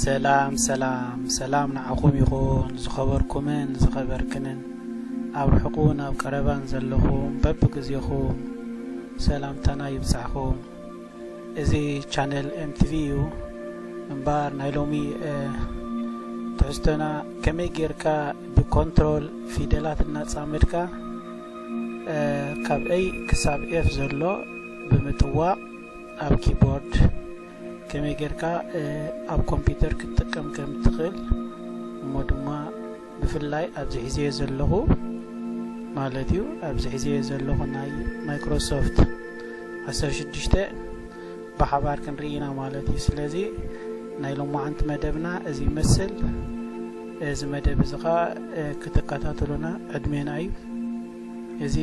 ሰላም ሰላም ሰላም ንዓኹም ይኹን፣ ዝኸበርኩምን ዝኸበርክንን፣ ኣብ ርሑቕን ኣብ ቀረባን ዘለኹም በብግዜኹም ሰላምታና ይብጻሕኹም። እዚ ቻነል ኤምቲቪ እዩ። እምበኣር ናይ ሎሚ ትሕዝቶና ከመይ ጌርካ ብኮንትሮል ፊደላት እናጻመድካ ካብ ኤ ክሳብ ኤፍ ዘሎ ብምጥዋቕ ኣብ ኪቦርድ ከመይ ጌርካ ኣብ ኮምፒውተር ክትጥቀም ከም ትኽእል፣ እሞ ድማ ብፍላይ ኣብዚ ሒዘዮ ዘለኹ ማለት እዩ፣ ኣብዚ ሒዘዮ ዘለኹ ናይ ማይክሮሶፍት ዓሰርተ ሽዱሽተ ብሓባር ክንርኢ ኢና ማለት እዩ። ስለዚ ናይ ሎማዓንቲ መደብና እዚ ይመስል። እዚ መደብ እዚ ኸዓ ክትከታተሉና ዕድሜና እዩ። እዚ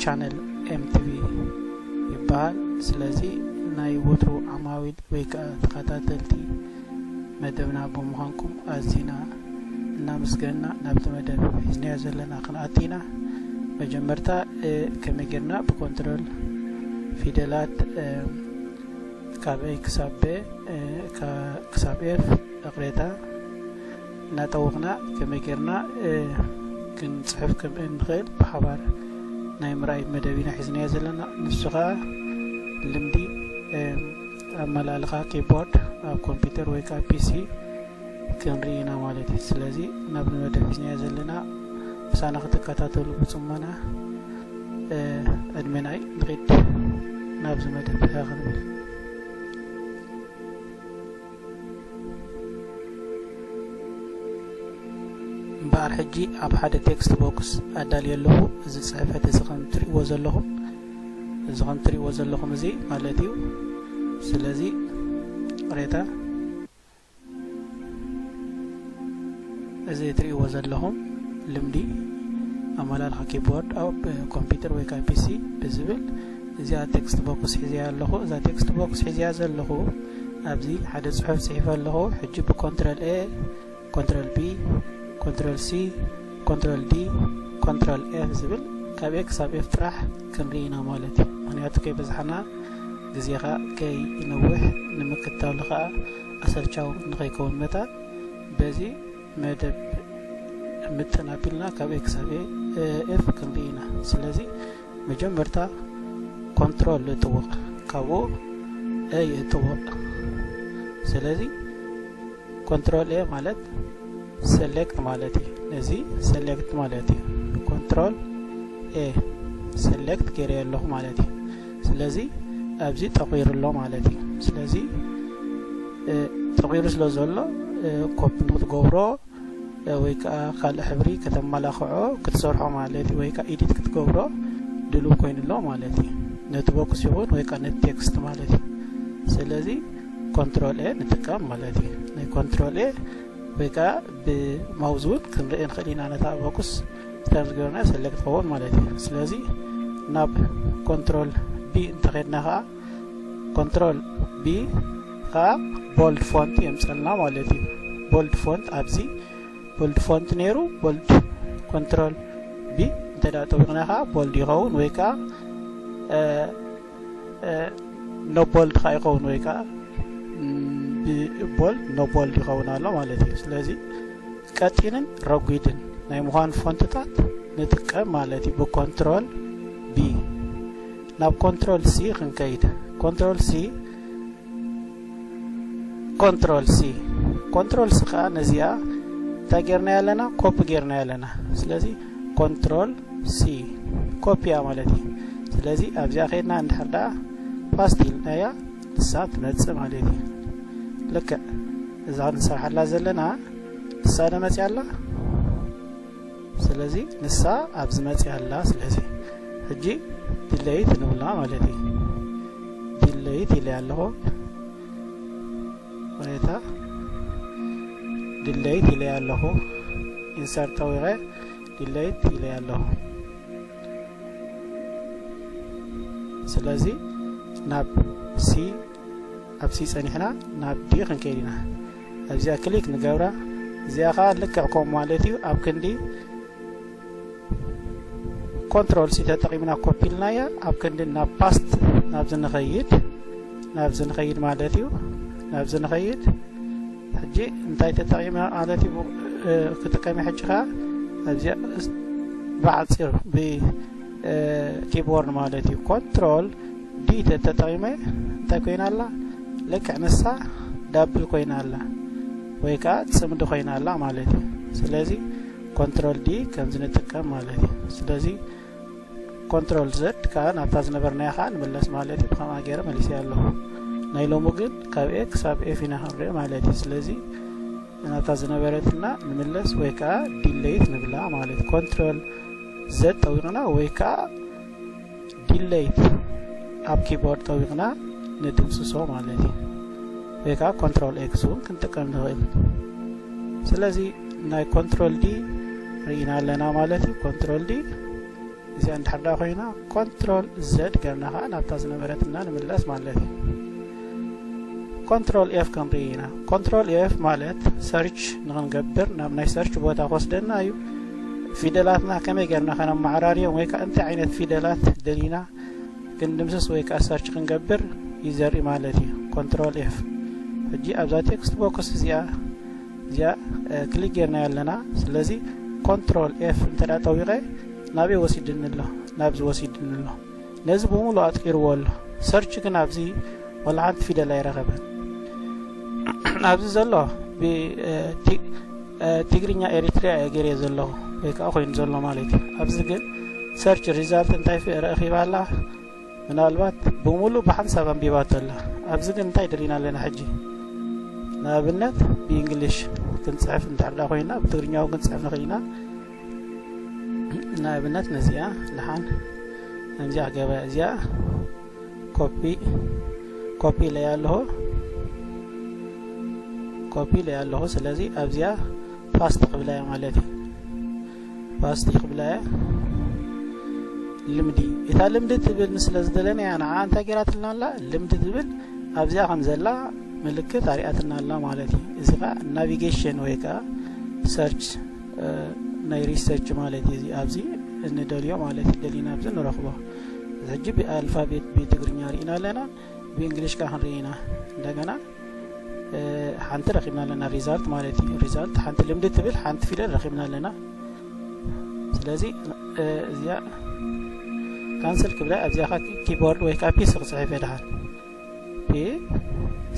ቻነል ኤምቲቪ ይበሃል። ስለዚ ናይ ወትሩ ዓማዊል ወይ ከዓ ተኸታተልቲ መደብና ብምዃንኩም ኣዚና እናመስገንና ናብቲ መደብ ሒዝናዮ ዘለና ክንኣቱ ኢና። መጀመርታ ከመይ ጌርና ብኮንትሮል ፊደላት ካብ ኤ ክሳብ ቤ ክሳብ ኤፍ እቕሬታ እናጠወቕና ከመይ ጌርና ክንፅሕፍ ከም እንኽእል ብሓባር ናይ ምርኣይ መደብ ኢና ሒዝናዮ ዘለና። ንሱ ከዓ ልምዲ ኣመላልኻ ኪቦርድ ኣብ ኮምፒውተር ወይ ከዓ ፒሲ ክንርኢ ኢና ማለት እዩ። ስለዚ ናብ መደብ ሒዝናዮ ዘለና ምሳና ክትከታተሉ ብፅሞና ዕድመና እዩ። ንኺድ ናብዚ መደብ ክንብል እምበኣር ሕጂ ኣብ ሓደ ቴክስት ቦክስ ኣዳልየ ኣለኹ። እዚ ፅሕፈት እዚ ከም ትሪእዎ ዘለኹም እዚ ከም ትሪእዎ ዘለኹም እዚ ማለት እዩ። ስለዚ ቅሬታ እዚ ትሪእዎ ዘለኹም ልምዲ ኣመላልኻ ኪቦርድ ኣብ ኮምፒውተር ወይ ከዓ ፒሲ ብዝብል እዚኣ ቴክስት ቦክስ ሒዝያ ኣለኹ። እዛ ቴክስት ቦክስ ሒዝያ ዘለኹ ኣብዚ ሓደ ፅሑፍ ፅሒፈ ኣለኹ። ሕጂ ብኮንትረል ኤ፣ ኮንትረል ቢ፣ ኮንትረል ሲ፣ ኮንትረል ዲ፣ ኮንትረል ኤፍ ዝብል ካብ ኤ ክሳብ ኤፍ ጥራሕ ክንርኢ ኢና ማለት እዩ። ምክንያቱ ከይበዝሓና ግዜኻ ከይነውሕ ንምክትታሉ ከዓ ኣሰልቻዊ ንኸይከውን መታን በዚ መደብ ምጥን ኣቢልና ካብ ኤ ክሳብ ኤፍ ክንርኢ ኢና። ስለዚ መጀመርታ ኮንትሮል እጥውቕ፣ ካብኡ ኤ ይእጥውቕ። ስለዚ ኮንትሮል ኤ ማለት ሰሌክት ማለት እዩ። ነዚ ሰሌክት ማለት እዩ። ኮንትሮል ኤ ሰሌክት ገይረ ኣለኹ ማለት እዩ። ስለዚ ኣብዚ ጠቒሩ ኣሎ ማለት እዩ። ስለዚ ጠቒሩ ስለ ዘሎ ኮፒ ንክትገብሮ ወይ ከዓ ካልእ ሕብሪ ከተመላኽዖ ክትሰርሖ ማለት እዩ፣ ወይ ከዓ ኢዲት ክትገብሮ ድሉው ኮይኑ ኣሎ ማለት እዩ። ነቲ ቦክስ ይኹን ወይ ከዓ ነቲ ቴክስት ማለት እዩ። ስለዚ ኮንትሮል ኤ ንጥቀም ማለት እዩ። ናይ ኮንትሮል ኤ ወይ ከዓ ብማውዝ እውን ክንርኢ ንኽእል ኢና ነታ ቦክስ ስታይል ዝገበርና ሰሌክት ትኸውን ማለት እዩ። ስለዚ ናብ ኮንትሮል ቢ እንተኸድና ከዓ ኮንትሮል ቢ ከዓ ቦልድ ፎንት የምፀልና ማለት እዩ። ቦልድ ፎንት ኣብዚ ቦልድ ፎንት ነይሩ ቦልድ ኮንትሮል ቢ እንተ ጠዊቕና ከዓ ቦልድ ይኸውን ወይ ከዓ ኖ ቦልድ ከዓ ይኸውን ወይ ከዓ ቦልድ ኖ ቦልድ ይኸውን ኣሎ ማለት እዩ። ስለዚ ቀጢንን ረጒድን ናይ ምዃን ፎንትታት ንጥቀም ማለት እዩ። ብኮንትሮል ቢ ናብ ኮንትሮል ሲ ክንከይድ ኮንትሮል ሲ ኮንትሮል ሲ ኮንትሮል ሲ ከዓ ነዚኣ እንታይ ጌርና ኣለና? ኮፒ ጌርና ኣለና። ስለዚ ኮንትሮል ሲ ኮፒ እያ ማለት እዩ። ስለዚ ኣብዚኣ ከይድና እንድሕር ደኣ ፓስት ኢልናያ ንሳ ትመፅእ ማለት እዩ። ልክዕ እዛ ንሰርሓላ ዘለና ንሳ ዶ መፅያ ኣላ? ስለዚ ንሳ ኣብዚ መፅያ ኣላ። ስለዚ ሕጂ ዲለይት ንብላ ማለት እዩ። ዲለይት ኢለ ኣለኹ። ቅሬታ ዲለይት ኢለ ኣለኹ። ኢንሰርት ጠዊቐ ዲለይት ኢለ ኣለኹ። ስለዚ ናብ ሲ ኣብ ሲ ጸኒሕና ናብ ዲ ክንከይድ ኢና። ኣብዚኣ ክሊክ ንገብራ። እዚኣ ኸኣ ልክዕ ከምኡ ማለት እዩ። ኣብ ክንዲ ኮንትሮል ሲ ተጠቒምና ኮፒ ኢልናያ። ኣብ ክንዲ ናብ ፓስት ናብዚ ንኸይድ ናብዚ ንኸይድ ማለት እዩ። ናብዚ ንኸይድ ሕጂ እንታይ ተጠቂመ ማለት እዩ? ክጥቀም ሕጂ ከ ኣብዚኣ ብዓፂር ብኪቦርድ ማለት እዩ። ኮንትሮል ዲ ተጠቂመ እንታይ ኮይና ኣላ? ልክዕ ንሳ ዳብል ኮይና ኣላ ወይ ከዓ ፅምዲ ኮይና ኣላ ማለት እዩ። ስለዚ ኮንትሮል ዲ ከምዚ ንጥቀም ማለት እዩ። ስለዚ ኮንትሮል ዘድ ከዓ ናብታ ዝነበርናያ ከዓ ንምለስ ማለት እዩ። ብከምኣ ገይረ መሊሰ ኣለኹ። ናይ ሎሙ ግን ካብ ኤ ክሳብ ኤፍ ኢና ክንርኢ ማለት እዩ። ስለዚ ናብታ ዝነበረትና ንምለስ ወይ ከዓ ዲሌት ንብላ ማለት እዩ። ኮንትሮል ዘድ ጠዊቕና ወይ ከዓ ዲሌት ኣብ ኪቦርድ ጠዊቕና ንድምስሶ ማለት እዩ። ወይ ከዓ ኮንትሮል ኤክስ እውን ክንጥቀም ንኽእል። ስለዚ ናይ ኮንትሮል ዲ ርኢና ኣለና ማለት እዩ። ኮንትሮል ዲ እዚኣ እንድሕር ዳ ኮይና ኮንትሮል ዘድ ገርና ከዓ ናብታ ዝነበረትና ንምለስ ማለት እዩ። ኮንትሮል ኤፍ ክንርኢ ኢና። ኮንትሮል ኤፍ ማለት ሰርች ንክንገብር ናብ ናይ ሰርች ቦታ ክወስደና እዩ። ፊደላትና ከመይ ገርና ከነመዓራርዮም ወይ ከዓ እንታይ ዓይነት ፊደላት ደሊና ክንድምስስ ወይ ከዓ ሰርች ክንገብር እዩ ዘርኢ ማለት እዩ። ኮንትሮል ኤፍ። ሕጂ ኣብዛ ቴክስት ቦክስ እዚኣ እዚኣ ክሊክ ጌርና ኣለና። ስለዚ ኮንትሮል ኤፍ እንተ ጠዊቐ ናበይ ወሲድኒ ኣሎ? ናብዚ ወሲድኒ ኣሎ። ነዚ ብምሉእ ኣጥቂርዎ ኣሎ። ሰርች ግን ኣብዚ ወላ ሓንቲ ፊደል ኣይረኸበን። ኣብዚ ዘሎ ትግርኛ ኤሪትሪያ እየ ገይረ ዘለኹ ወይ ከዓ ኮይኑ ዘሎ ማለት እዩ። ኣብዚ ግን ሰርች ሪዛልት እንታይ ረኺባ ኣላ? ምናልባት ብምሉእ ብሓንሳብ ኣንቢባቶ ኣላ። ኣብዚ ግን እንታይ ደሊና ኣለና ሕጂ? ንኣብነት ብእንግሊሽ ክንፅሕፍ እንድሕር ዳ ኮይና ብትግርኛ እውን ክንፅሕፍ ንኽእል ኢና። ንኣብነት ነዚኣ ልሓን ከምዚኣ ክገበያ እዚኣ ኮፒ ኮፒ ኢለያ ኣለኹ ኮፒ ኢለያ ኣለኹ። ስለዚ ኣብዚኣ ፓስት ክብላያ ማለት እዩ። ፓስት ክብላያ ልምዲ እታ ልምዲ ትብል ስለ ዝደለናያ ንዓ እንታይ ገይራትልና ኣላ? ልምዲ ትብል ኣብዚኣ ከም ዘላ ምልክት ኣሪኣትና ኣላ ማለት እዩ። እዚ ከዓ ናቪጌሽን ወይ ከዓ ሰርች ናይ ሪሰርች ማለት እዩ። ኣብዚ እንደልዮ ማለት እዩ። ደሊና ኣብዚ ንረኽቦ። ሕጂ ብኣልፋቤት ብትግርኛ ርኢና ኣለና፣ ብእንግሊሽ ከዓ ክንርኢ ኢና። እንደገና ሓንቲ ረኪብና ኣለና ሪዛልት ማለት እዩ። ሪዛልት ሓንቲ ልምዲ ትብል ሓንቲ ፊደል ረኪብና ኣለና። ስለዚ እዚኣ ካንስል ክብላ ኣብዚኣ ኪቦርድ ወይ ከዓ ፒሲ ክፅሕፍ እየ ድሓን ፒ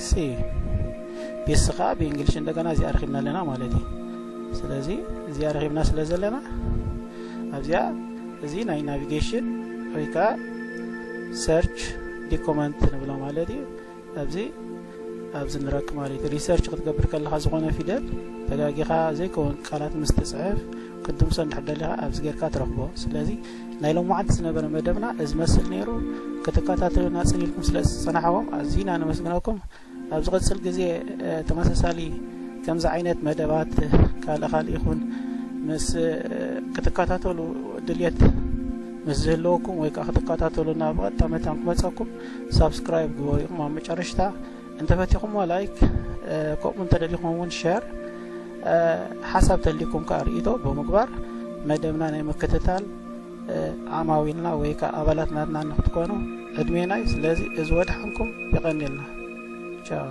ሲ ፒሲ ከዓ ብእንግሊሽ እንደገና እዚኣ ረኪብና ኣለና ማለት እዩ። ስለዚ እዚኣ ረኪብና ስለ ዘለና ኣብዚኣ እዚ ናይ ናቪጌሽን ወይ ከዓ ሰርች ዲኮመንት ንብሎ ማለት እዩ። ኣብዚ ኣብዚ ንረክ ማለት እዩ። ሪሰርች ክትገብር ከለካ ዝኾነ ፊደል ተጋጊኻ ዘይከውን ቃላት ምስ ትፅሕፍ ክትድምሶ እንድሕር ደሊኻ ኣብዚ ጌርካ ትረክቦ። ስለዚ ናይ ሎማዓንቲ ዝነበረ መደብና እዚ መስል ነይሩ። ክትከታተሉና ፅን ኢልኩም ስለ ዝፀናሕዎም ኣዝና ነመስግነኩም። ኣብ ዝቕፅል ግዜ ተመሳሳሊ ከምዚ ዓይነት መደባት ካልእ ካልእ ይኹን ምስ ክትከታተሉ ድልየት ምስ ዝህልወኩም ወይ ከዓ ክትከታተሉና ብቐጥታ መታን ክመፀኩም ሳብስክራይብ ግበሩ ኢኹም። ኣብ መጨረሽታ እንተፈቲኹምዎ ላይክ፣ ከምኡ እንተደሊኹም እውን ሸር፣ ሓሳብ ተልይኩም ከዓ ርእይቶ ብምግባር መደብና ናይ ምክትታል ዓማዊልና ወይ ከዓ ኣባላት ናትና ንክትኮኑ ዕድሜናይ። ስለዚ እዚ ወድሓንኩም የቐንየልና። ቻው።